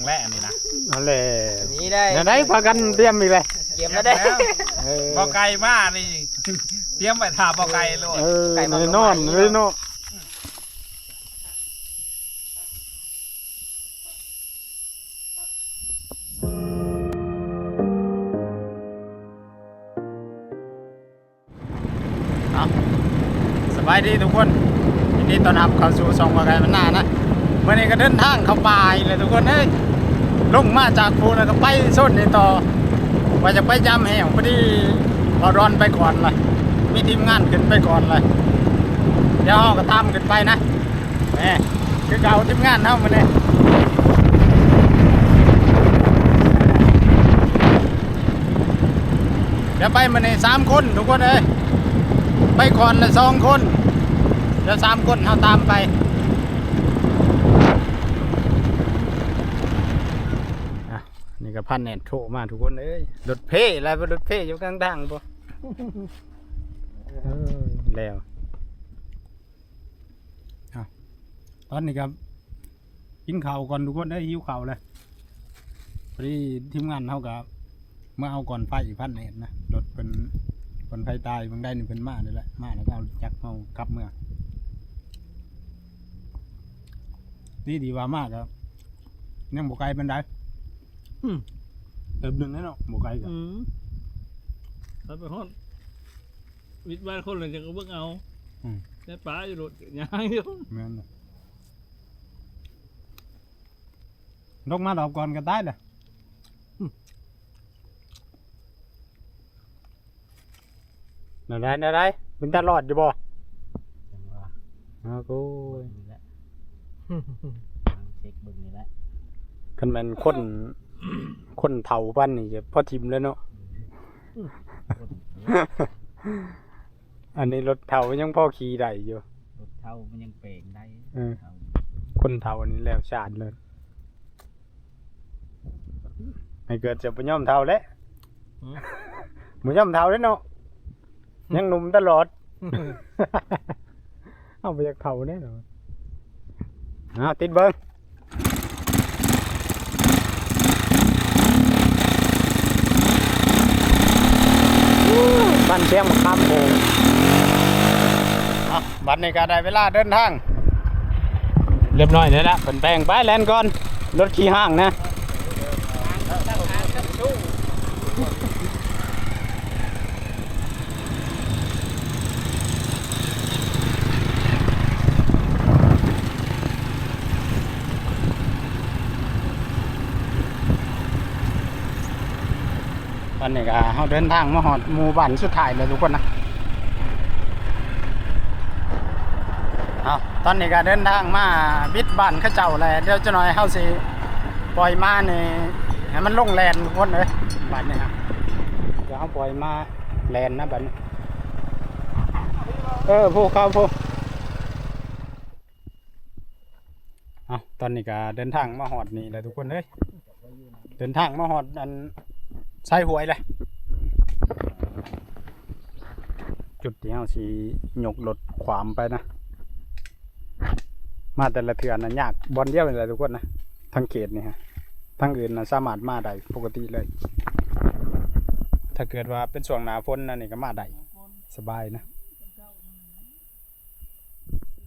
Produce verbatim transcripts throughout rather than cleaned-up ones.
แหละนี่นะ นั่นแหละ อันนี้ได้ นั่นได้พากันเตรียมอีกเลย เตรียมแล้วได้ เออ บ่ไก่มานี่ เตรียมไปถามบ่ไก่โลด เออแน่นอนเลยเนาะ เอาสบายดีทุกคน ยินดีต้อนรับเข้าสู่ช่องบ่าวไก่บ้านนานะ วันนี้ก็เดินทางเข้าป่าอีกแล้วทุกคนเอ้ย ลงมาจากภูแล้วก็ไปโซนนี้ต่อ ว่าจะไปยามแห้ง พอดีบ่าวดอนไปก่อนละ มีทีมงานขึ้นไปก่อนละ เดี๋ยวเราก็ตามขึ้นไปนะ แหม คือเก่าทีมงานเฮามื้อนี้ เดี๋ยวไปมื้อนี้สามคนทุกคนเอ้ย ไปก่อนละสองคน เดี๋ยวสามคนเฮาตามไป อ่ะ นี่ก็พันแหนนโทรมาทุกคนเอ้ย รถเพแล้ว รถเพอยู่กลางทางบ่ เออ แล้ว เอา ตอนนี้ก็กินข้าวก่อนทุกคนเอ้ย หิวข้าวเลย พอดีทีมงานเฮาก็มาเอาก่อนไฟพันแหนนนะ รถเพิ่น ก่อนไฟตาย เพิ่นได้นี่เพิ่นมานี่แหละ มาแล้วก็เอาจักรเฮากลับเมือง ดีดีว่ามากครับ ยังบ่ไกลปานใด อืม เติมหนึ่งแล้วเนาะ บ่ไกลกัน อืมถ้าไปฮอดวิทย์บ้านคนเลยจะก็เบิ่งเอา อืม ได้ปลาอยู่โลดย่างอยู่ แม่นน่ะ ลงมาดอกก่อนก็ได้แหละ แนวใดแนวใดเป็นตาลอดอยู่บ่ จังว่า อ้าวโอ้ย นี่แหละเช็คเบิ่งนี่แหละ คันแม่นคน คนเฒ่าปานนี้จะพอถิ่มแล้วเนาะ คน อันนี้รถเฒ่ายังพอขี่ได้อยู่ รถเฒ่ามันยังแปลงได้ เออ เฒ่า คนเฒ่านี่แล้วชาติเลย ให้เกิดจะบ่ยอมเฒ่าแล้วบ่ยอมเฒ่าแล้วเนาะ ยังหนุ่มตลอด เอาไปจากเฒ่าแน่นอนเอาติดเบิ่ง บ้านเชียงมะขามโขง อ่ะ บัดนี้ก็ได้เวลาเดินทาง เรียบร้อยแล้วละเพิ่นแปลงไปแล่นก่อน รถขี่ห้างนะ ตอนนี้ก็เราเดินทางมาฮอดหมู่บ้านสุดท้ายแล้วทุกคนนะ เอาตอนนี้ก็เดินทางมาบิดบ้านเขาเจ้าแล้ว เดี๋ยวจะหน่อยเราสิปล่อยมานี่ให้มันลงแล่นทุกคนเอ้ย บ้านนี้ฮะ เดี๋ยวเราปล่อยมาแล่นนะบัดนี้ เออ พวกเขาพวก เอาตอนนี้ก็เดินทางมาฮอดนี่แล้วทุกคนเอ้ย เดินทางมาฮอดอันสายห้วยเลย จุดที่เราสิยกรถขวามไปนะ มาแต่ละเทื่อนะยากบ่อนเดียวนี่แหละทุกคนนะ ทางเขตนี่ฮะ ทางอื่นนะสามารถมาได้ปกติเลย ถ้าเกิดว่าเป็นช่วงหน้าฝนนะนี่ก็มาได้สบายนะ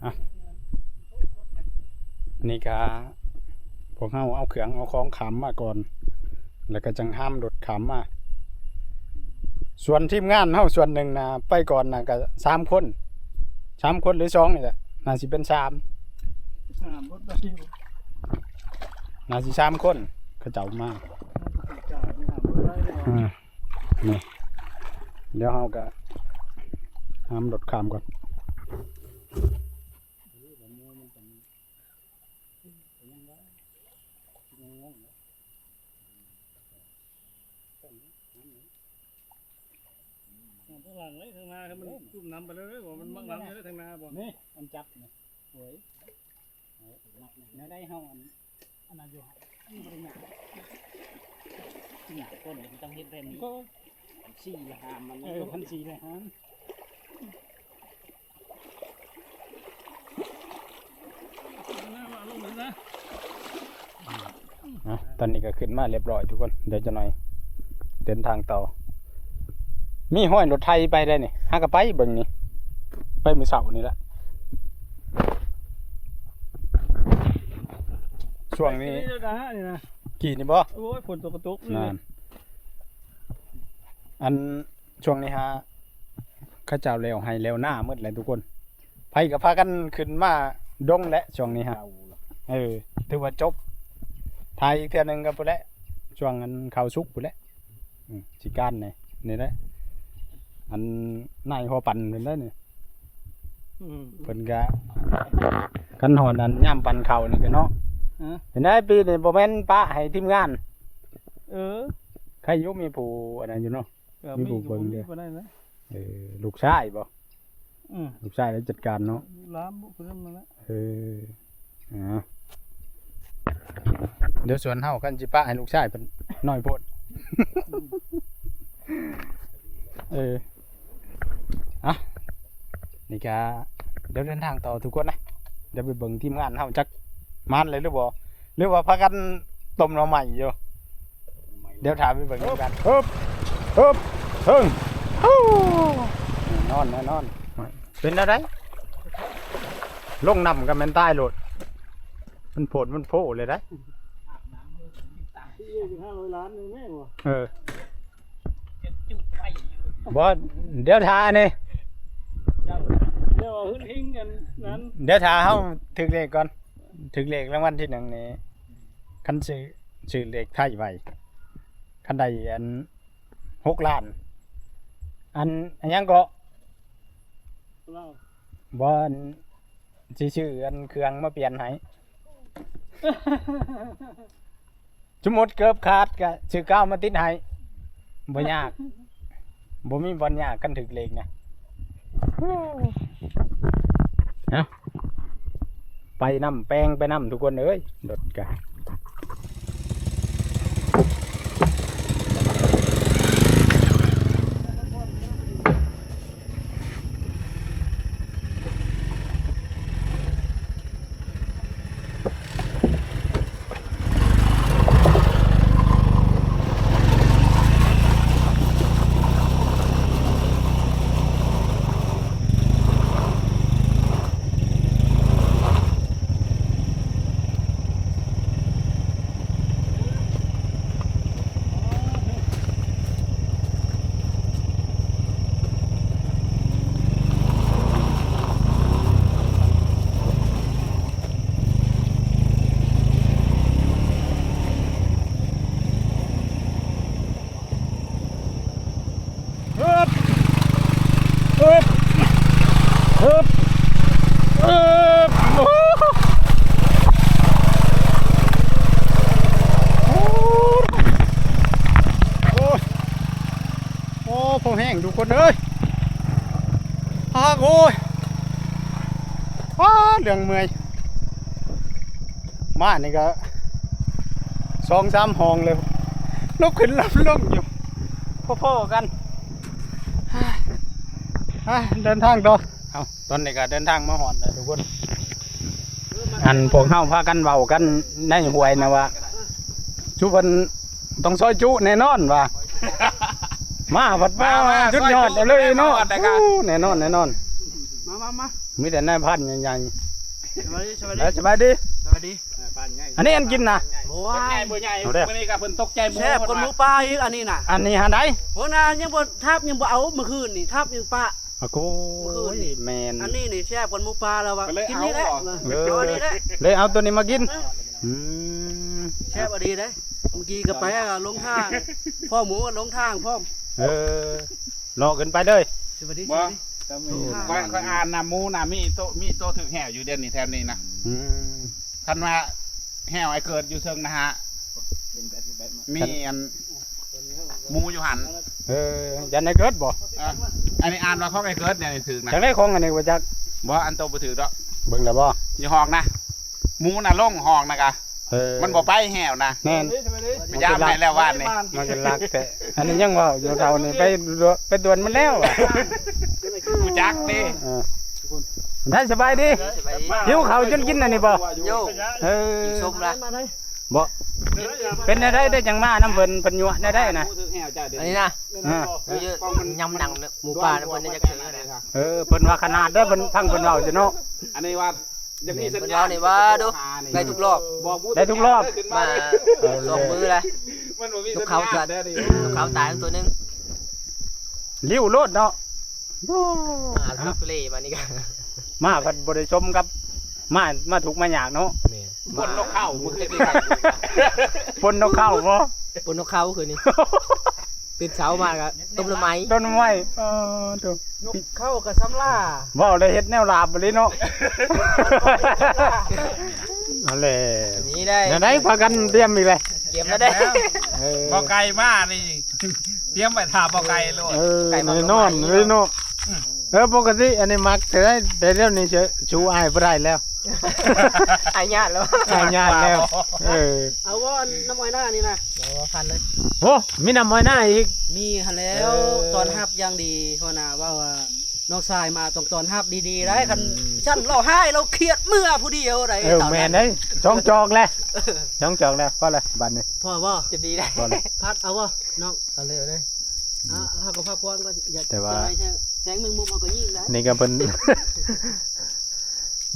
อ่ะ นี่ก็พวกเราเอาเครื่องเอาของขามมาก่อน แล้วก็จังห้ามรถขามมา ส่วนทีมงานเราส่วนหนึ่งนะไปก่อนนะก็สามคน สามคนหรือสองนี่แหละ น่าสิเป็นสาม สามรถได้อยู่ น่าสิสามคนเขาเจ้ามา จ่ายไปหามรถได้เลย อ่า นี่ เดี๋ยวเราก็ห้ามรถขามก่อน ทางหลังเลยทางหน้าให้มันจุ่มน้ำไปเลยว่ามันมักน้ำอยู่แล้วทางหน้าบ่ นี่อันจับนี่โอ้ย แนวได้เฮาอัน อันนั้นอยู่ฮะ มันบ่ได้หนัก หนักก้นมันต้องเฮ็ดแบบนี้ ก็ สี่หามมัน เออ พันสี่เลยฮะ หน้ามาลงเลยนะ อ่ะ ตอนนี้ก็ขึ้นมาเรียบร้อยทุกคน เดี๋ยวจะหน่อย เดินทางต่อ มีห้อยรถไถไปได้นี่ หากะไปเบิ่งนี่ ไปมื้อเช้านี่ละ ช่วงนี้ นี่นะฮะ นี่นะ กี่นี่บ่ โอ้ย ฝนตกกระตุกนี่ นั่น อัน ช่วงนี้ฮะ เขาเจ้าแล้วไฮ่แล้วนาหมดเลยทุกคน ไผก็พากันขึ้นมาดงแล้วช่วงนี้ฮะ เออ ถือว่าจบ ถ่ายอีกเทื่อหนึ่งก็พุ้นแหละ ช่วงอันข้าวสุกพุ้นแหละ อืม สิการนี่ นี่แหละ อันนายหัวปั่นเพิ่นได้นี่ อืม เพิ่นก็ คันฮอดอันยามปั่นข้าวนี่ก็เนาะ ฮะ เห็นได้ปีนี้บ่แม่นปะให้ทีมงาน เออ ใครอยู่มีผู้อันนั้นอยู่เนาะ เออ มีผู้เบิ่งเด้อ มีผู้เบิ่งได้นะ เออ ลูกชายบ่ อืม ลูกชายแล้วจัดการเนาะ หลานบ่ ผู้นั้นมาแล้ว เออ อ่า เดี๋ยวสวนเฮาคันสิปะให้ลูกชายเพิ่นน้อยโพด เออ อ่ะ นี่ก็เดี๋ยวเดินทางต่อทุกคนนะ เดี๋ยวไปเบิ่งทีมงานเฮาจักมานเลยหรือบ่ หรือว่าพากันต้มหน่อไม้อยู่ เดี๋ยวถามไปเบิ่งนำกัน ฮึบ ฮึบ เฮิง ฮู้ แน่นอน แน่นอน เป็นอะไร ลงน้ำก็แม่นตายโลด มันโพดมันโพเลยได้ ห้าร้อยล้านหนึ่งแม่งวะ เออ บ่ เดี๋ยวถานี่ เดี๋ยวเอาขึ้นหิ้งกันนั้น เดี๋ยวถาเฮาถืกเลขก่อน ถืกเลขรางวัลที่หนึ่งนี่ คันซื้อ ซื้อเลขไทยไว้ คันได้อัน หกล้าน อัน อันหยังก็ เล่า บ่ อัน สิซื้ออันเครื่องมาเปลี่ยนให้ สมมุติเกิบขาดก็ซื้อกาวมาติดให้ บ่ยาก บ่มีบ่อนยากคันถืกเลขนะ เอ้า ไปนำ แปงไปนำทุกคนเอ้ย รถกะ ฮึบ ฮึบ ฮึบ ฮึบ โอ้โห โอ้ย โอ้ พอแห้งทุกคนเอ้ย อ้า โอ้ย อ้า เรื่องเมื่อย มานี่ก็ สองสามห้องเลย ลุกขึ้นลุกลงอยู่ พอๆกัน อ่ะ เดินทางต่อ เอา ตอนนี้ก็เดินทางมาฮอดแล้วทุกคน อันพวกเฮาพากันเว้ากันในห้วยนะว่า จุเพิ่นต้องซอยจุแน่นอนว่า มาพัดมา มา มา สุดยอด ซอยจุ เลยเนาะ แน่นอนนะครับ โอ้ แน่นอน แน่นอน มา มา มา มีแต่นายพันใหญ่ๆ สวัสดี สวัสดี เอ้ย สบายดี สวัสดี อันนี้อันกินนะ โอ้ย ใหญ่บ่ใหญ่ เอาเด้อ มื้อนี้ก็เพิ่นตกใจหมู แซ่บกว่าหมูป่าอีกอันนี้น่ะ อันนี้หาได้ หัวหน้ายังบ่ทับยังบ่เอาเมื่อคืนนี่ ทับยังปะ โอ้โห เมื่อคืนนี่ แม่น อันนี้นี่แซ่บกว่าหมูป่าแล้วว่ะ ก็เลย กินนี่แหละ เอาเหรอ เออ เอาอันนี้แหละ เลยเอาตัวนี้มากิน เออ อืม แซ่บอันนี้เด้ เมื่อกี้ก็ไปอะลงทาง พ่อหมูก็ลงทางพร้อม เออ เลาะขึ้นไปเลย สวัสดี บ่ สวัสดี ค่อย ค่อยอ่านนะ หมูนะ มีโต มีโตถืกแห้วอยู่เดี๋ยวนี้แถวนี้นะ อืม คันว่าแห้วไอ้เกิดอยู่เชิงนะฮะ มีอัน หมูอยู่หั่น เออ ยันไอ้เกิดบ่ อ่ะ อันนี้อ่านว่าของไอ้เกิดเนี่ยถืกนะ จังได้ของอันนี้บ่จัก บ่ อันโตบ่ถืกดอก เบิ่งแล้วบ่ อยู่ห้องนะ หมูน่ะลงห้องนะกะ เออ มันบ่ไปแห้วนะ แม่น ไปยามให้แล้ววานนี่ มันก็รักแท้ อันนี้ยังเว้าอยู่เฒ่านี่ ไป ไปดวนมันแล้วอะ รู้จักติ เออ ได้สบายดี สบายดี หิวข้าวจนกินอันนี้บ่ โย่ เออ กินส้มละ บ่ เป็นแนวใดได้จังมานำเพิ่น เพิ่นยั่วแนวใดนะ อันนี้นะ อ่า เดี๋ยวจะยำหนังหมูป่านะเพิ่นจะเกิดนะ เออ เพิ่นว่าขนาดเด้อ เพิ่นฟังเพิ่นเว้าซะเนาะ อันนี้ว่า อยากมีสัญญาณ เพิ่นเว้านี่ว่าดู ได้ทุกรอบ บอกผู้ ได้ทุกรอบ มา เออ สองมื้อแล้ว มันบ่มี นกเขา สัญญาณเด้อนี่ นกเขาตายตัวหนึ่ง ริ้วโลดเนาะ โอ้ มาทุลักทุเลมานี่ก็ มาพัดบ่ได้ชมกับ มา มาทุกข์มายากเนาะ แม่น ปนนกเขา มื้อคืนนี้ ปนนกเขาบ่ ปนนกเขาคืนนี้ ตื่นเช้ามาก็ต้มหน่อไม้ ต้มหน่อไม้ เออ โธ่ นกเขากับสำลา เว้าได้เฮ็ดแนวลาบบ่เลยเนาะ นั่นแหละ นี่ได้ แนวใดพากันเตรียมอีกเลย เตรียมแล้วได้ เออ บ่ไกลมานี่ เตรียมไว้ท่าบ่ไกลโลด เออ ไก่มา แน่นอนเลยเนาะ อืม เออ ปกติอันนี้มักแต่ได้ แต่เดี๋ยวนี้เชื่อ ชูอ้ายบ่ได้แล้ว อายญาติแล้ว อายญาติแล้ว เออ เอาว่าน้ำอ้อยหน้านี่นะ เดี๋ยวพันเลย โอ้ มีน้ำอ้อยหน้าอีก มีหั้นแล้ว เออ ต้อนรับอย่างดี หัวหน้าว่าว่า น้องชายมาต้องต้อนรับดีๆ ได้ คัน อืม ฉันเราให้เราเครียดเมื่อผู้เดียวได้ เออ ตอนนั้น แม่นเด้ สองจอกแล้ว สองจอกแล้ว พอแล้ว บัดนี้ พอบ่ จะดีได้ พอแล้ว พัดเอาบ่ น้อง เอาเลย เอาเลย อ่ะ เฮาก็พักผ่อนก่อน อย่า แต่ว่า อย่าให้แสงแมงมุมเอาก็ยิงได้ นี่ก็เพิ่น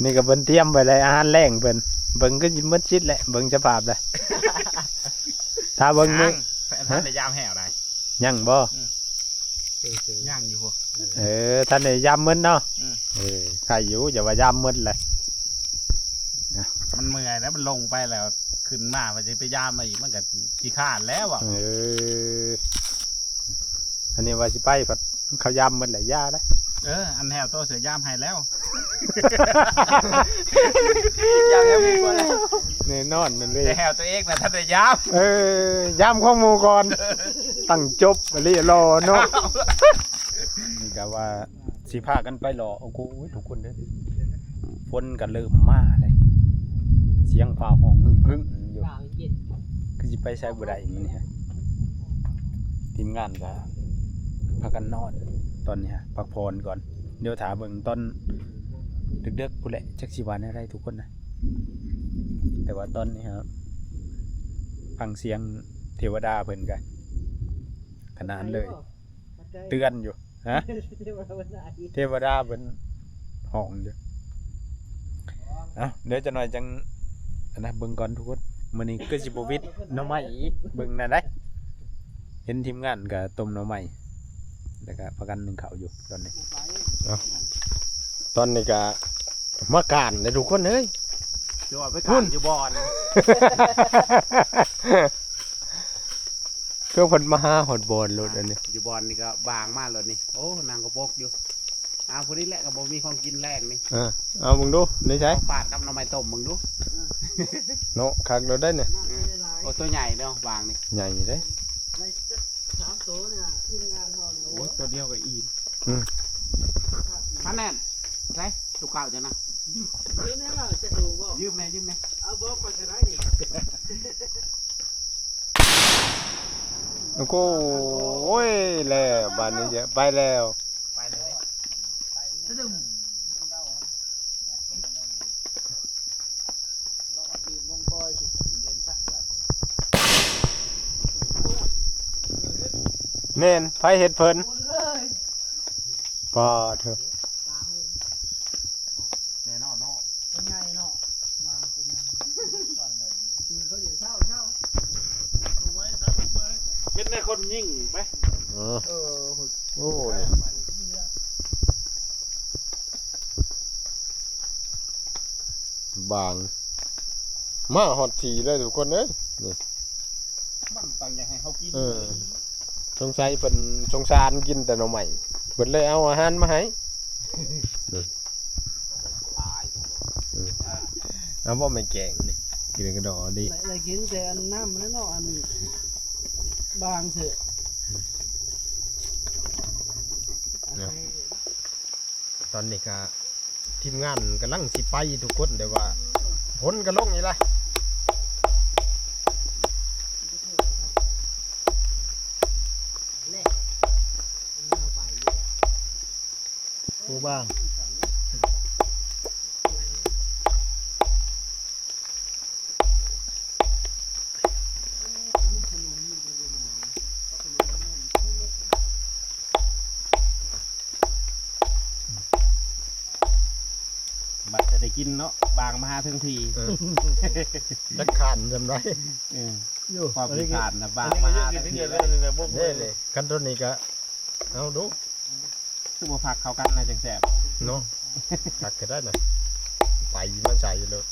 นี่ก็เพิ่นเตรียมไว้เลย อาหารแลงเพิ่น เบิ่งคือสิหมดสิทธิ์แหละ เบิ่งสภาพเลย ถ้าเบิ่งมื้อ ยัง ฮะ ท่านได้ยามแห้วได้ ยังบ่ อืม ยังอยู่พุ้น เออ ท่านได้ยามมื้อเนาะ อืม เออ ใครอยู่ อย่าว่ายามมื้อเลย มันเมื่อยแล้ว มันลงไปแล้ว ขึ้นมา มันจะไปยามมาอีก มันก็ขี้คร้านแล้วอะ เออ อันนี้ว่าสิไปพัดเขายามหมดแหละ ย่าได้ เออ อันแห้วโตเสือยามให้แล้ว ยามยังมีคนเลย แน่นอนนั่นเลย แต่แห้วตัวเองนะท่านได้ยาม เออ ยามของหมู่ก่อน ตั้งจบอีหลีรอเนาะ นี่ก็ว่าสิพากันไปหล่อ โอ้โห ทุกคนเด้อ ฝนก็เริ่มมาเลย เสียงฟ้าฮ้องหึ่งๆ อยู่ คือสิไปไสบ่ได้มื้อนี้ฮะ ทีมงานก็พากันนอน ตอนนี้ฮะ พักผ่อนก่อน เดี๋ยวถ้าเบิ่งตอนดึกๆ พู้นแหละ จักสิว่าแนวใดทุกคนนะ แต่ว่าตอนนี้ครับ ฟังเสียงเทวดาเพิ่นก็ขนาดเลย เตือนอยู่ ฮะ เทวดาเพิ่นฮ้องอยู่ เอ้า เดี๋ยวจักหน่อยจัง อันนะ เบิ่งก่อนทุกคน มื้อนี้คือสิบ่วิดหน่อไม้อีก เบิ่งแน่ได้ เห็นทีมงานก็ต้มหน่อไม้ แล้วก็พากันนึ่งข้าวอยู่ตอนนี้ เอ้า ตอนนี้ก็มาก้านเลยทุกคนเอ้ย สิว่าไปก้านอยู่บ่อน คือเพิ่นมาหาฮอดบ่อนโลดอันนี้ อยู่บ่อนนี่ก็บางมากโลดนี่ โอ้ นั่งกระปกอยู่ อ้าว ผู้นี้แหละก็บ่มีของกินแรงนี่ เออ เอามึงดู นี่ใช่ ปาดกับหน่อไม้ต้มมึงดู เนาะ คักโลดได้เนี่ย อืม โอ้ ตัวใหญ่เนาะ บางนี่ ใหญ่เด้ สามตัวเนี่ย ทีมงานเราเนี่ย โอ้ย ตัวเดียวก็อิ่ม อืม พันแน่น ใช่ ลูกข้าวจ้ะนะ ยืมแน่ล่ะ จะถูกบ่ ยืมแน่ ยืมแน่ เอาบ่ก่อนก็ได้นี่ โอ้โห โอ้ย แล้ว บาดนี้จะไปแล้ว ไปเลย แม่น ไผเฮ็ดเพิ่น ปอเถอะ แน่นอนเนาะ เป็นไงเนาะ วางเป็นไง ตื่นเขาอยู่เช้าเช้า เป็นในคนยิ่งไป เออ เออ โอ้ย บาง มาฮอดที่เลยทุกคนเอ้ย นี่ มันตั้งอยากให้เขากิน เออ สงสัยเพิ่นสงสารกินแต่หน่อไม้ เพิ่นเลยเอาอาหารมาให้ อืม เอาบ่แม่นแกงนี่ กินกระดอดี เลยกินแต่อันน้ำนั่นเนาะ อันบางเถอะ เนี่ย ตอนนี้ก็ทีมงานกำลังสิไปทุกคน แต่ว่าฝนก็ลงอีกละ ผู้บ้าง กินเนาะ บางมาหาถึงที่ เออ จักขันจำได้ เออ อยู่ ความขี้ขลาดนะ บางมาหาถึงที่ อันนี้ก็ยังกินที่เดียวเลยนะ พวก เด้เลย คันตัวนี้ก็ เอาดู คือบ่ผักเข้ากันนะ จังแซ่บ เนาะ ผักก็ได้นะ ไปมันใส่เลย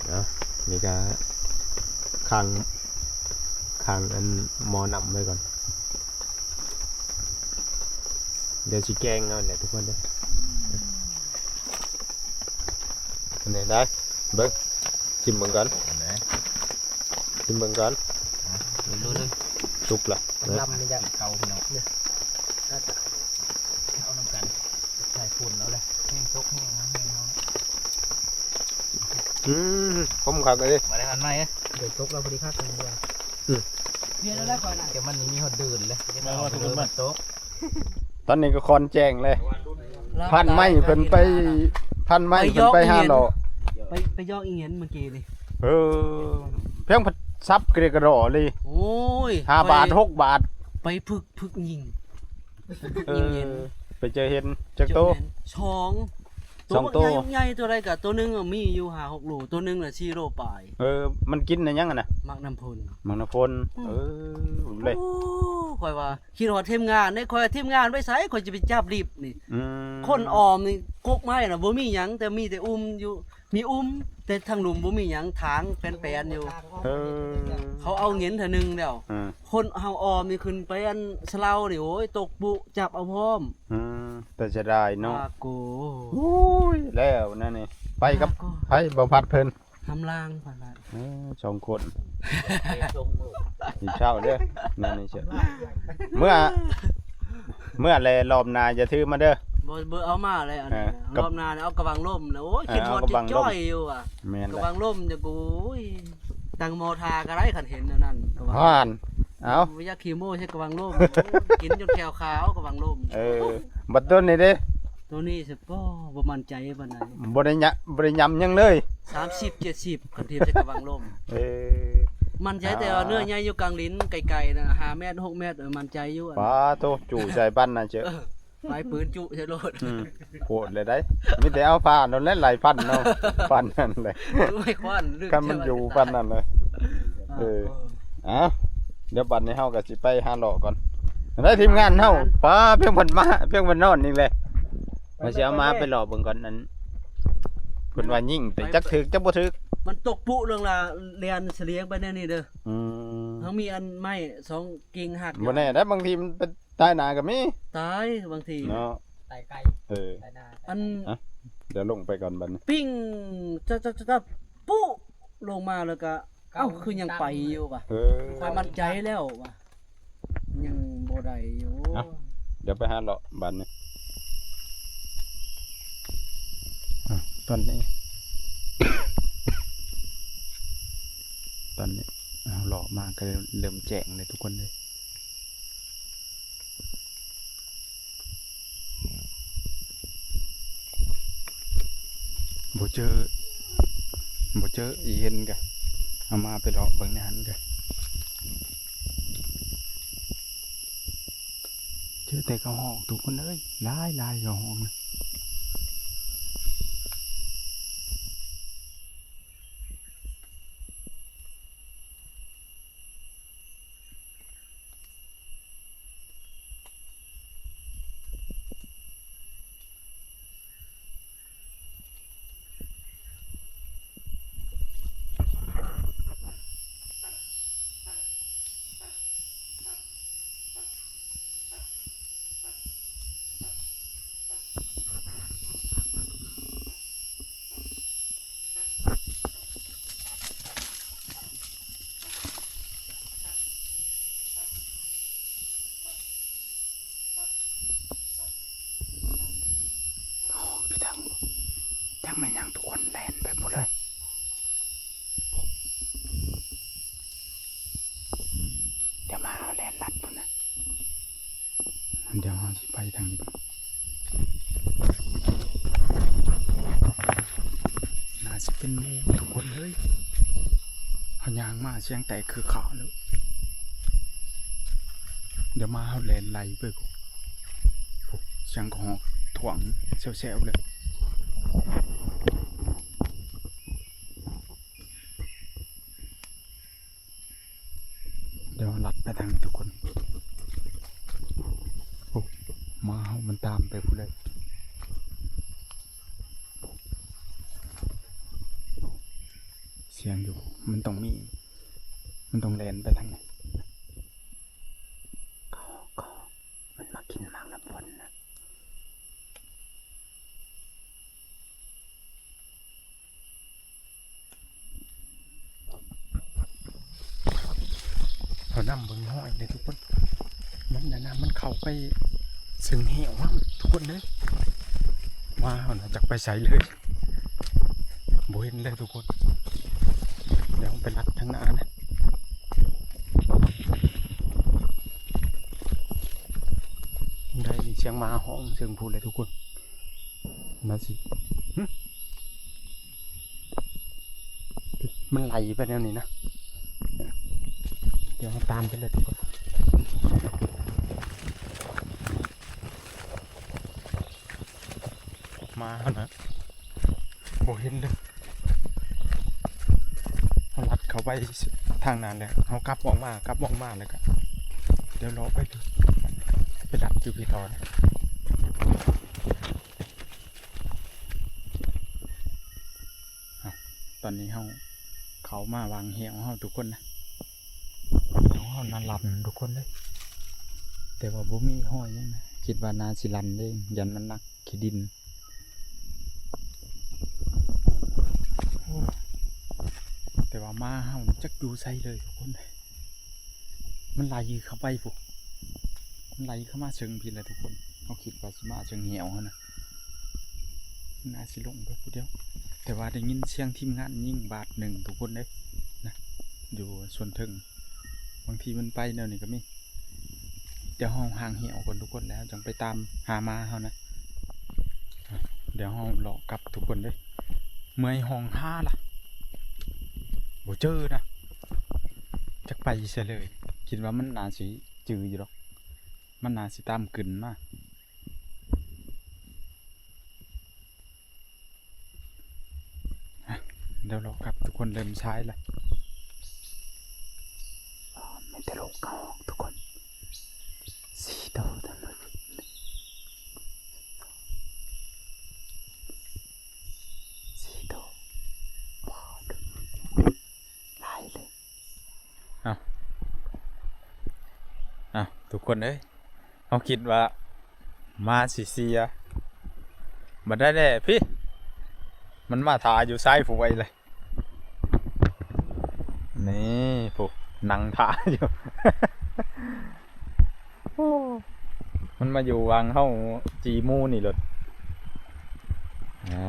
เนาะ นี่ก็ขัง ขังอันหม้อน้ำไว้ก่อน เดี๋ยวสิแกงเอาแหละทุกคนเด้อ อันนี้ได้ เบิ่ง ชิมเบิ่งก่อน ชิมเบิ่งก่อน ดูดูดู สุกละ ลำนี่จ้ะ เขาพี่น้อง เอาน้ำกัน ใส่ฝุ่นเอาเลย แห้งตกแห้งนะ แห้งเอา อืม ผมขักเลย มาได้ทันไหม เดี๋ยวตกแล้วพอดีครับ เดี๋ยวแล้วก่อนนะ เดี๋ยวมันมีฮอดดื่นเลย เดี๋ยวมันเอาไปเลย มันตก ตอนนี้ก็คอนแจ้งเลย พันไม้เพิ่นไป พันไม้เพิ่นไปหาเลาะ ไป ไปยอกอีเห็นเมื่อกี้นี่ เออ เพียงพัดซับเกรกระดอเลย โอ้ย ห้าบาท ไป หกบาท ไปฝึก ฝึกยิง เออ ยิงเห็น ไปเจอเห็นจักโต เจอเห็นสอง สองโต ตัวบักใหญ่ ใหญ่ตัวใดกะตัวหนึ่งอะมีอยู่ห้าหกโล ตัวหนึ่งน่ะสี่โลปลาย เออ มันกินในหยังอะนะ หมากน้ำพ่น หมากน้ำพ่น อืม เออ เลย โอ้ ข้อยว่า คิดฮอดทีมงานเด้ ข้อยว่าทีมงานไปไส ข้อยจะไปจับลิบนี่ อืม คนออมนี่ กกไม้น่ะ บ่มีหยัง แต่มีแต่อุ้มอยู่ มีอุ้ม แต่ทางหลุมบ่มีหยัง ถางแปนๆอยู่ เออ เขาเอาเงินเทื่อหนึ่งแล้ว อืม คนเฮาออมนี่ขึ้นไปอันสะเลานี่ โอ้ย ตกปุ จับเอาพร้อม อืม แต่เสียดายเนาะ อาโก โอ้ย แล้วนั่นนี่ ไปกับ อาโก ไผ บ่าวพัดเพิ่น ทำลางผ่านละ เออ สองคน หิวเช้าเด้อ นั่นนี่เชียว เมื่อ เมื่อแลรอบหน้าจะถือมาเด้อ บ่ บ่เอามาเลยอันนี้ เออ รอบหน้าเนี่ยเอากระบังลมนะ โอ้ย เออ คิดฮอด เอากระบังลม จ้อยอยู่อ่ะ แม่นแหละ กระบังลมจะกู โอ้ย ตั้งหม้อทาก็ได้คันเห็นแนวนั้น กระบัง ผ่าน เอา บ่อยากขี้โม้ใช้กระบังลม โอ้ย กินจนแขวขาวกระบังลม เออ บัดต้นนี่เด้ ตัวนี้สิ บ่ บ่มั่นใจปานใด บ่ได้ยะ บ่ได้ยำหยังเลย สามสิบ เจ็ดสิบ คันเทียบใส่กระบังลม เออ มั่นใจแต่ว่าเนื้อใหญ่อยู่กลางลิ้นไกลๆนะ ห้าเมตร หกเมตร เออ มั่นใจอยู่ ปาโต จุใส่ปั้นน่ะเจ้อ เออ ปลายปืนจุใส่โลด อืม โหดเลยได้ มีแต่เอาผ้านั่นแหละ หลายพันเนาะ พันนั่นแหละ ไม่ควันลึก คันมันอยู่พันนั่นเลย เออ อ่ะ เดี๋ยวบัดนี้เฮาก็สิไปหาเลาะก่อน ได้ทีมงานเฮา ปา เพียงเพิ่นมา เพียงเพิ่นนอนนี่แหละ ว่าสิเอามาไปเลาะเบิ่งก่อน อัน เพิ่นว่ายิง แต่จักถืกจักบ่ถืก มันตกปุเรื่องละเรียนเสลียงไปแนวนี้เด้อ อืม ทั้งมีอันไม้สองกิ่งหัก บ่แน่ได้ บางทีมันเป็นตายหนาก็มี ตายบางที เนาะ ตายไกล เออ ตายหน้า อัน อ่ะ เดี๋ยวลงไปก่อนบัดนี้ ปิ้ง จะ จะ จะ จะ ปุ๊ ลงมาแล้วก็ เอ้า คือยังไปอยู่วะ เออ ข้อยมั่นใจแล้ววะ ยังบ่ได้อยู่ เอ้า เดี๋ยวไปหาเลาะบัดนี้ อ่ะ ตอนนี้ ตอนนี้ เอาเลาะมาก็เริ่มแจ้งเลยทุกคนเลย บ่เจอ บ่เจออีเห็นกะ เอามาไปเลาะเบิ่งในหั้นกะ เจอแต่กระหอกทุกคนเอ้ย หลายๆกระหอกนะ โอ้ พี่ตัง จักแม่นหยังทุกคนแล่นไปหมดเลย เดี๋ยวมาเอาแล่นลัดพุ่นนะ เดี๋ยวเราสิไปทางนี้ก่อน เป็นหมู่ทุกคนเลย เฮาย่างมาเสียงแตกคือข่าวเลย เดี๋ยวมาเฮาแล่นไล่ไปพุ้น พุ้น เสียงกระฮอกถ่วงแซวๆเลย เดี๋ยวลัดไปทางทุกคน โอ้ หมาเฮามันตามไปพุ้นเลย เสียงอยู่ มันต้องมี มันต้องแล่นไปทางนี้ เขา เขา มันมากินหมากน้ำฝนนะ เขานำเบิ่งห้อยเลยทุกคน มันนะนะ มันเข้าไปเซิงแห้วแล้วทุกคนเลย ว่าเขาน่ะจักไปไสเลย บ่เห็นเลยทุกคน เดี๋ยวไปลัดทางหน้านะ ได้ยินเสียงหมาฮ้องเซิงพุ้นเลยทุกคน มาสิ หึ มันไหลไปแนวนี้นะ เดี๋ยวเราตามไปเลยทุกคน มาแล้วนะ บ่เห็นเลย เขาลัดเข้าไปทางนั้นแหละ เขากลับออกมา กลับออกมาแล้วก็ เดี๋ยวรอไปดู ไปดักอยู่พี่ตอน อ่ะ ตอนนี้เฮาเข้ามาวางแหของเฮาทุกคนนะ แหของเฮาน่าลันทุกคนเลย แต่ว่าบ่มีห้อยหยังนะ คิดว่าน่าสิลันเด้ ยันมันหนักขี้ดิน โอ้ แต่ว่าหมาเฮานี่จักอยู่ไสเลยทุกคน มันไหลเข้าไปพุ้น มันไหลเข้ามาเซิงพี้แหละทุกคน เฮาคิดว่าสิมาเซิงแหวหั้นนะ น่าสิลงไปผู้เดียว แต่ว่าได้ยินเสียงทีมงานยิงบาดหนึ่งทุกคนเด้ นะ อยู่ส่วนเทิง บางทีมันไปแนวนี้ก็มี เดี๋ยวเฮาห่างแหวก่อนทุกคน แล้วจังไปตามหาหมาเฮานะ เดี๋ยวเฮาเลาะกลับทุกคนเด้ เมื่อยฮ้องหาล่ะ บ่เจอนะ จักไปไสเลย คิดว่ามันน่าสิจืออยู่ดอก มันน่าสิตามกลืนมา เดี๋ยวเลาะกลับทุกคน เริ่มสายละ อ๋อ มีแต่ลกกระฮอกทุกคน สี่โตทั้งหมด สี่โต ว้าว หลายเลย เอา เอา ทุกคนเอ้ย เฮาคิดว่าหมาสิเสีย บ่ได้แหละพี่ มันมาถ่าอยู่ซ้ายผู้ไวเลย นี่พุ้น นั่งถ่าอยู่ โอ้ มันมาอยู่วังเฮาจีหมู่นี่โลด อ่า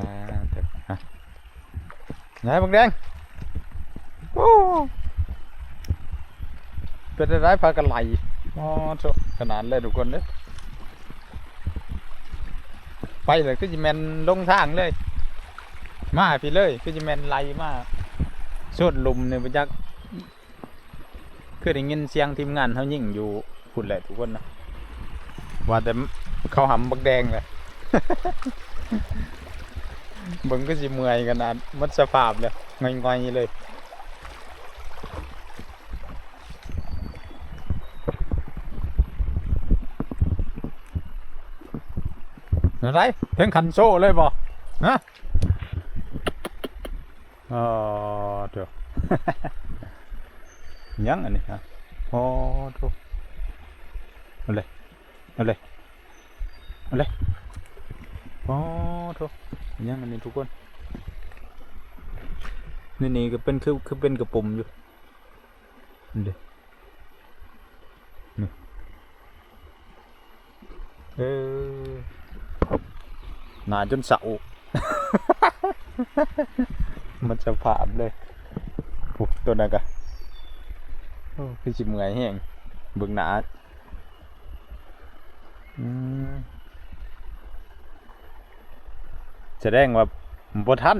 เดี๋ยว อ่ะ ไหนบักแดง โอ้ เป็นอะไรพากันไหล อ๋อ โถ่ ขนาดเลยทุกคนเด้อ ไปเลยคือสิแม่นลงทางเลย มาพี้เลย คือสิแม่นไหลมา โซนลุ่มนี่บ่จัก คือได้ยินเสียงทีมงานเฮายิงอยู่พุ้นแหละทุกคนนะ ว่าแต่เขาหำบักแดงแหละ เบิ่งคือสิเมื่อยขนาด หมดสภาพแล้ว ง่อยๆเลย อะไร ถึงขั้นโซ่เลยบ่ ฮะ อ๋อ เดี๋ยว ยังอันนี้ฮะ โอ้ โถ่ เอาเลย เอาเลย เอาเลย โอ้ โถ่ ยังอันนี้ทุกคน นี่ นี่ก็เป็น คือ คือเป็นกระปุมอยู่ นี่ นี่ เออ หนาจนเสา หมดสภาพเลย โอ้ ตัวนั้นกะ โอ้ คือสิเมื่อยแฮง เบิ่งหน้า อืม แสดงว่าบ่ทัน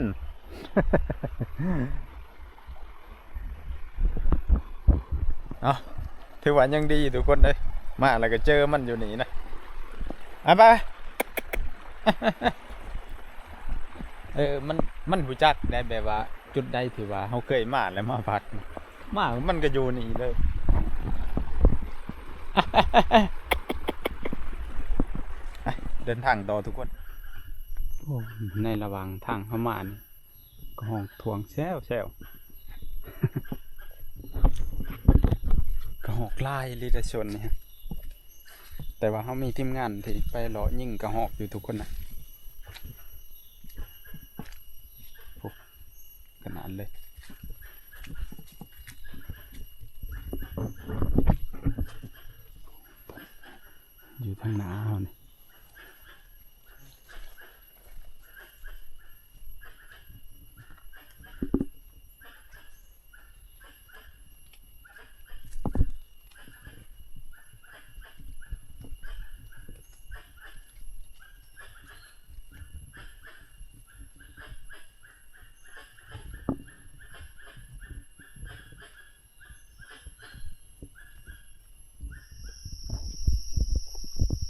เอา ถือว่ายังดีทุกคนเด้ย มาแล้วก็เจอมันอยู่นี่นะ เอาไป เออ มัน มันรู้จักได้แบบว่าจุดใดที่ว่าเฮาเคยมาแล้วมาพัก มา มันก็อยู่นี่เลย เดินทางต่อทุกคน โอ้ ในระหว่างทางเฮามานี่ กระหอกถ่วงแซวแซว กระหอกลายลีแต่ส่วนนี่ฮะ แต่ว่าเฮามีทีมงานที่ไปเลาะยิงกระหอกอยู่ทุกคนนะ โอ้ ขนาดเลย อยู่ทางหน้าเฮานี่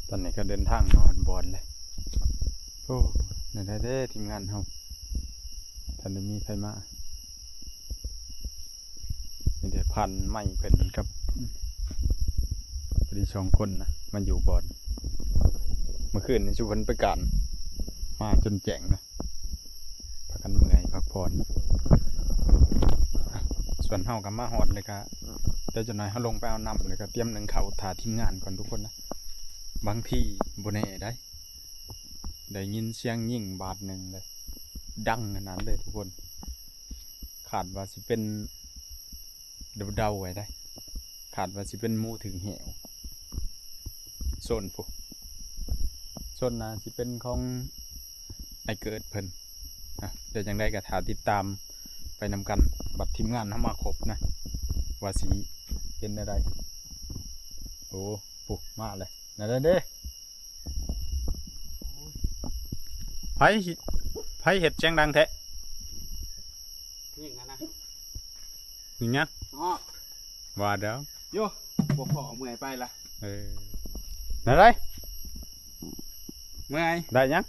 ตอนนี้ก็เดินทางมาฮอดบ่อนเลย โอ้ นั่นแหละเด้ ทีมงานเฮา ทันได้มีไผมา นี่เดี๋ยวพันไม้เพิ่นกับ พอดีสองคนนะ มาอยู่บ่อน เมื่อคืนนี่สุเพิ่นไปการ มาจนแจ้งนะ พากันเมื่อยพักผ่อน ส่วนเฮาก็มาฮอดเลยก็ เดี๋ยวจักหน่อยเฮาลงไปเอาน้ำเลยก็เตรียมนึ่งข้าวถ่าทีมงานก่อนทุกคนนะ บางทีบ่แน่ได้ ได้ยินเสียงยิงบาดหนึ่งเลย ดังขนาดเลยทุกคน คาดว่าสิเป็น เดาๆไว้ได้ คาดว่าสิเป็นหมูถึงแหว โซนพุ้น โซนน่าสิเป็นของไอ้เกิดเพิ่น อ่ะ เดี๋ยวจั่งใดก็ถ่าติดตามไปนำกัน บัดทีมงานเฮามาครบนะ ว่าสิเป็นแนวใด โอ้ พุ้น มาเลย นั่นเด้ ไผ ไผเฮ็ดเสียงดังแท้ นี่ไงนะ นี่ไง อ๋อ ว่าเด้อ โย บ่พอเมื่อยไปละ เออ นั่นได เมื่อย ได้ยัง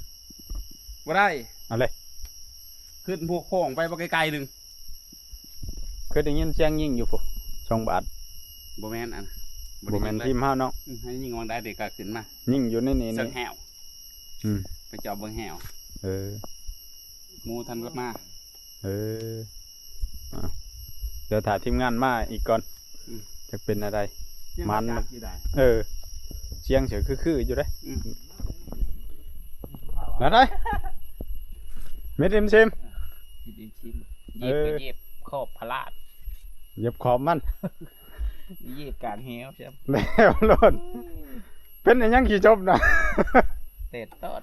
บ่ได้ เอาเลย ขึ้นพวกโค้งไปบ่ไกลๆหนึ่ง เคยได้ยินเสียงยิงอยู่พุ้น สองบาท บ่แม่นอัน บ่แม่นทีมเฮาเนาะ อืม ให้ยิงวางได้เดี๋ยวก็ขึ้นมา ยิงอยู่ในนี่ เซิงแหว อืม ไปจอบเบิ่งแหว เออ หมูทันรถมา เออ อ่ะ เดี๋ยวถ่าทีมงานมาอีกก่อน อืม จักเป็นอะไร ยัง มัน จักอยู่ได้ เออ เสียงเสียงคือๆอยู่เด้ อืม นั่นได เม็ดเอ็มซิม เม็ดเอ็มซิม เออ เหยียบก็เหยียบขอบพลาด เหยียบขอบมัน เหยียบกลางแหวใช่ไหม แล้วโลด เป็นอันยังขี้จบนะ เตะต้น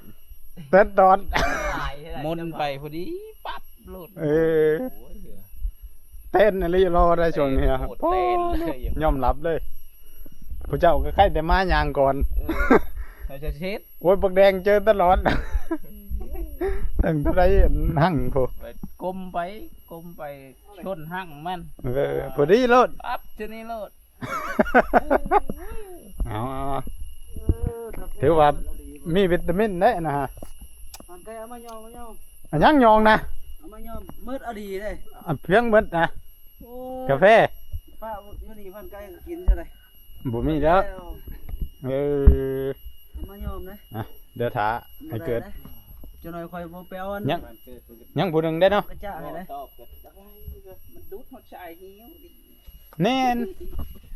เตะต้น หมุนไปพอดีปั๊บโลด เออ โอ้ย เต้นอะไรรอได้ช่วงนี้ครับ เต้นเลย ยอมรับเลย ผู้เจ้าก็ใครแต่มาย่างก่อน เออ เขาจะเช็ด โอ้ย บักแดงเจอตลอด ตั้งแต่ได้หั่งพุ้น ไปก้มไป ก้มไปชนหั่งมัน เออ พอดีโลด ปั๊บ ทีนี้โลด เอา เอา เอา เออ ถือว่ามีวิตามินได้นะฮะ มันก็เอามายอง มายอง อันยังยองนะ เอามายอง มืดเอาดีเลย อ่ะ เพียงหมดนะ โอ้ย กาแฟ ป้าอยู่นี่พันไก่ก็กินใช่ไหม บ่มีแล้ว แล้ว เออ เอามายองนะ อ่ะ เดี๋ยวถ่าให้เกิด บ่ได้นะ จะหน่อยคอยบ่แปลวอัน ยัง ยังผู้หนึ่งได้เนาะ กระจาให้นะ มันดูดหัวใจหิวดิ แน่น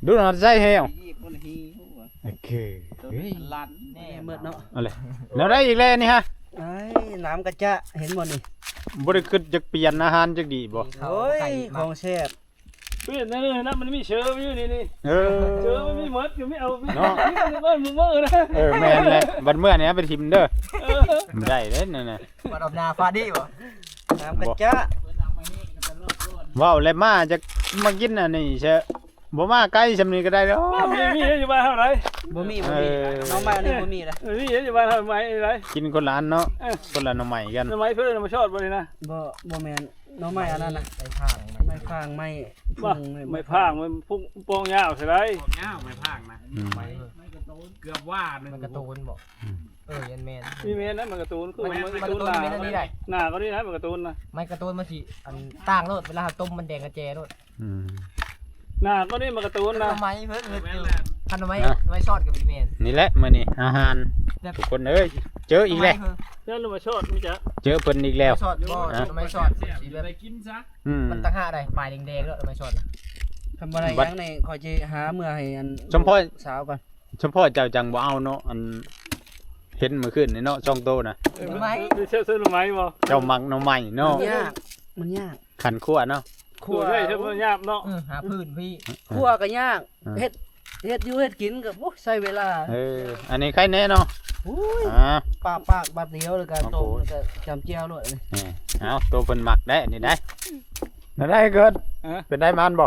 ดูหน่อยใจแฮว ยีบคนหิวอะ โอเค ตัว เฮ้ย ลันแน่ เมิดเนาะ เอาเลย แล้วได้อีกแล้วนี่ฮะ ไอ้น้ำกระจะเห็นบ่นี่ บ่ได้คิดจะเปลี่ยนอาหารจักดีบ่ โอ้ย ของแซ่บ เปลี่ยนได้เลยนะ มันมีเชอร์อยู่นี่นี่ เออ เชอร์มันมีหมดอยู่ ไม่เอา เนาะ ไม่เอาบ้านมึงเมื่อนะ เออ แม่นแหละ บัดเมื่อนี่ไปถิ่มเด้อ เออ บ่ได้เด้นั่นน่ะ บัดออกหน้าฟาดนี่บ่ น้ำกระจะ เว้าแล้วมาจะมากินอันนี้เชอะ บ่มาไกลซำนี้ก็ได้ดอก มีมีอยู่บ้านเฮาได๋ บ่มีบ่มี เออ น้องใหม่นี่บ่มีละ เออมีอยู่บ้านเฮาใหม่ได๋ กินคนละอันเนาะ คนละหน่อไม้กัน หน่อไม้เพิ่นเอามาชอดบ่นี่นะ บ่บ่แม่นน้องใหม่อันนั้นนะ ไม้พาง ไม้พางไม้ บ่ พุง ไม้พางมันพุงปองยาวใส่ได้ ยาวไม้พางนะ อืม เกือบว่าหนึ่ง มันการะตูนบอกเออยันแมน มีแม่นนะมันการะตูนคือ มัน มัน มัน การะตูน มัน หนา มันนี่ได้ หนาก็นี่นะมันการะตูนนะ ไม้การะตูนมันสิอันต่างโลดเวลาต้มมันแดงกระแจโลด อืม หนาก็นี่มันการะตูนนะ ไม้เพิ่นเฮ็ดอยู่คันไม้ไม้ซอดกับแมน นี่แหละมื้อนี้อาหารทุกคนเอ้ย เจออีกแล้ว แล้วเรามาชอดมีจ้ะ เจอเพิ่นอีกแล้ว ซอดบ่ไม้ซอดสีแบบ ได้กินซะ อืม มันต่างหากได้ปลายแดงๆแล้วไม้ซอด ทำอะไรยังในขอจะหาเมื่อให้อัน สมพร สาวก่อน สมพรเจ้าจังบ่เอาเนาะ อันเห็นมื้อคืนนี่เนาะ สองโตนะ ไม้ มีเชื่อซื้อหน่อไม้บ่ เจ้ามักหน่อไม้เนาะ มันยากมันยาก ขันขั้วเนาะ ขั่วได้เท่ามันยากเนาะ เออหาพื้นพี่ ขั่วก็ยาก อ่า เฮ็ดเฮ็ดอยู่เฮ็ดกินก็โอ้ยใช้เวลา เออ อันนี้ใครแน่เนาะ อุ้ย อ่า ปากปากบาดเดียวแล้วก็ต้มแล้วก็จำแจ่วโลด นี่เอาตัวเพิ่นมักได้นี่ได้นั่นได้เกิด ฮะ เป็นได้มันบ่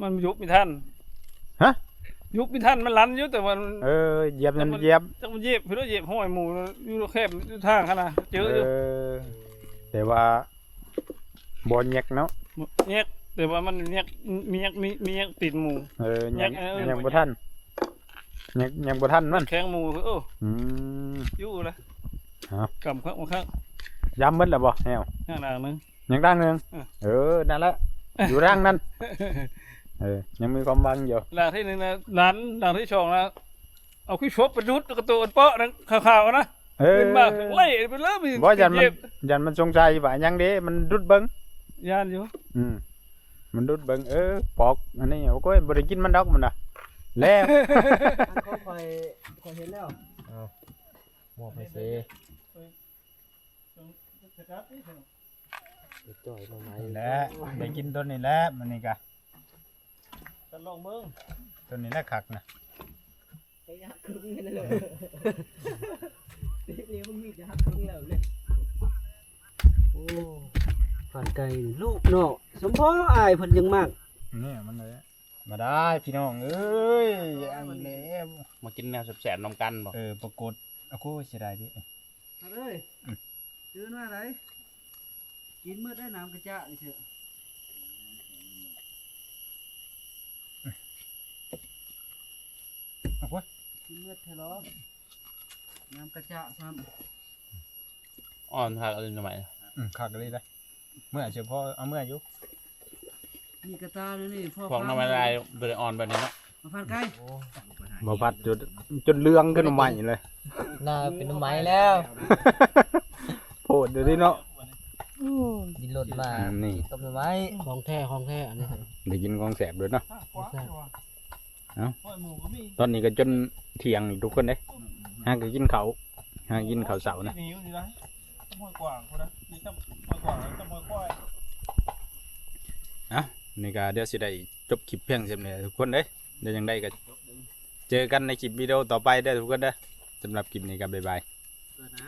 มันยุบไม่ทัน ฮะ ยุบไม่ทันมันลันอยู่แต่มัน เออเหยียบนั่นเหยียบ จักมันเหยียบเพิ่นเหยียบห้อยหมู่อยู่แคบอยู่ทางหั่นน่ะเจอ เอ อยู่ อแต่ว่าบ่แยกเนาะ แยกแต่ว่ามันแยกมีแยกมีมีแยกติดหมู่ เออ แย ยัง กเออ ยังบ่ทันยังยังบ่ทันมัน แข้งหมู่คือโอ้ อืม อยู่ละ เอา กำข้างข้าง ย้ำหมดแล้วบ่แฮว ข้างหลังนึง ยังร่างหนึง เออ เออนั่นแหละอยู่ร่างนั้นเออ ยังมีความหวังอยู่ หลังที่หนึ่งนะหลังหลังที่สองนะเอาขี้ชบไปดุดกระโตนเปาะนะขาวๆนะ เออ ขึ้นมาไล่ไปเลย บ่ยันมันยันมันสงสัยว่าหยังเด้มันดุดเบิ่ง ย่านอยู่ อืมมันดุดเบิ่งเออปอกอันนี้โอ้ยบ่ได้กินมันดอกมันน่ะแล้ว เขาคอยคอยเห็นแล้ว หมวกไปเซ จ่อยมาไหม นี่แหละได้กินต้นนี้แหละมันนี่กะ กันลองเบิ่ง ต้นนี้แหละคักนะ ไปยากครึ่งเลยนี่มึงมีจะหักครึ่งแล้วเลยโอ้ผ่านไกลลูกเนาะสมพออายเพิ่นยังมาก นี่มันเลยมาได้พี่น้องเอ้ยอันนี้ มากินแนวแสบๆนำกันบ่ เออปรากฏโอ้โหเสียดายดิ เอ้ย อืม ตื่นมาไหนกินมืดได้น้ำกระจะนี่เถอะ โอ้โห กินมืดเถอะหรอน้ำกระจะซ้ำ อ่อนผักอะไรใหม่ อืมคักเลยนะเมื่อเฉพาะเอาเมื่ออยู่ มีกระตาเลยนี่พ่อ พวกน้ำมันลายบริอ่อนแบบนี้เนาะ มาฟันไก่ มาพัดจนจนเหลืองขึ้นมาใหม่เลย หน้าเป็นไม้แล้ว โพดเดี๋ยวนี้เนาะ ดินหล่นมา นี่ ต้มไม้ ของแท้ของแท้อันนี้ ได้กินของแสบด้วยเนาะ แซ่บ ตอนนี้ก็จนเที่ยงทุกคนเด้หากกินเขาวหากกินเขาวเสาร์นะ นี่อยู่นี่นะห้วยกว้างคนนะนี่จำห้วยกว้างจำห้วยกว้าง อ่ะนี่ก็เดี๋ยวสิได้จบคลิปเพียงเท่านี้ทุกคนเด้เดี๋ยวยังได้ก็เจอกันในคลิปวิดีโอต่อไปเด้อทุกคนเด้อสำหรับคลิปนี้ก็บ๊ายบาย เออนะ